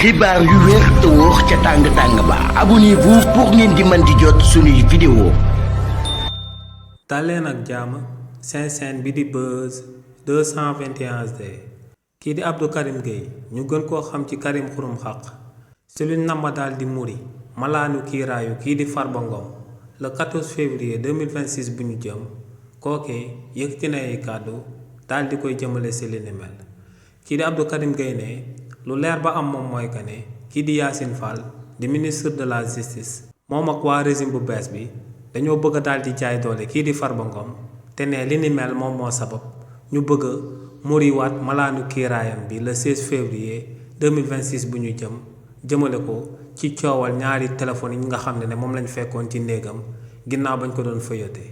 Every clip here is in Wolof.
xibaar yu wér te wóor ca tàng ba abonnez-vous pour ngeen di mën di jot suñuy vidéo. daleen ak jàmm seen chaîne bi di Buzz 221HD kii di Abdou Karim Gueye ñu gën koo xam ci Karim Xurum Xaq si luñ nama daal di muri malaanu kiiraayu kii di Farba Ngom le 14 février 2026 bu ñu jëm kookee yëkkati na ay kàddu daal di koy jëmale si li ni mel kii di Abdou Karim Gueye ne lu leer ba am moom mooy que ne kii di Yacine Fall di ministre de la justice moom ak waa régime bu bees bi dañoo bëgg a daal di jaay doole kii di Farba Ngom te ne li ni mel moom moo sabab ñu bëgg a muriwaat malaanu kiiraayam bi le 16 février 2026 bu ñu jëmale ko ci coowal ñaari téléphone yi nga xam ne moom lañ fekkoon ci néegam ginnaaw bañ ko doon fëyatee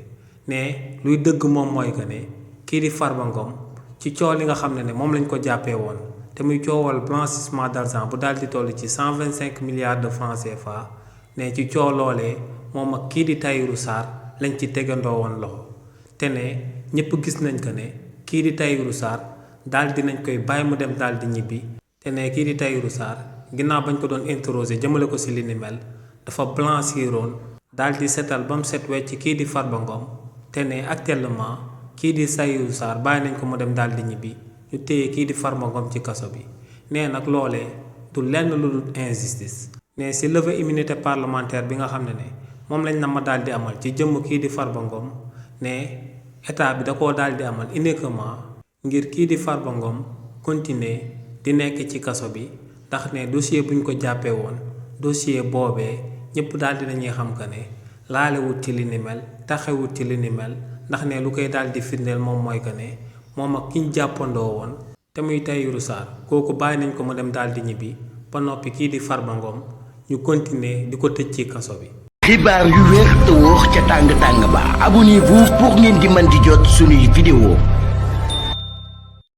ne luy dëgg moom mooy que ne kii di Farba Ngom ci coow li nga xam ne moom lañ ko jàppee woon te muy coowal blanchissement d'argent bu daal di toll ci 125 milliards de francs CFA ne ci coow loolee moom ak kii di Tahirou Sarr lañ ci tegandoo woon loxo te ne ñëpp gis nañ ko ne kii di Tahirou Sarr daal di nañ koy bàyyi mu dem daal di ñibbi te ne kii di Tahirou Sarr ginnaaw bañ ko doon interroger jëmale ko si li ni mel dafa blanchiroon daal di setal ba mu set wecc kii di Farba Ngom te ne actuellement kii di Tahirou Sarr bàyyi nañ ko mu dem daal di ñibbi ñu téye kii di Farba Ngom ci kaso bi nee nag loolee du lenn lu dul injustice ne si levée immunité parlementaire bi nga xam ne moom lañ na ma daal di amal ci jëmm kii di Farba Ngom ne état bi da koo daal di amal uniquement ngir kii di Farba Ngom continuer di nekk ci kaso bi ndax ne dossier buñ ko jàppee woon dossier boobee ñëpp daal di nañuy xam que ne laalewut ci li ni mel taxewut ci li ni mel ndax ne lu koy daal di firndeel moom mooy que ne moom ak ki ñu jàppandoo woon te muy Tahirou Sarr kooku bàyyi nañ ko mu dem daal di ñibbi ba noppi kii di Farba Ngom ñu continuer di ko tëj ci kaso bi. xibaar yu wér te wóor ca tàng ba abonnez-vous pour ngeen di mën di jot suñuy vidéo.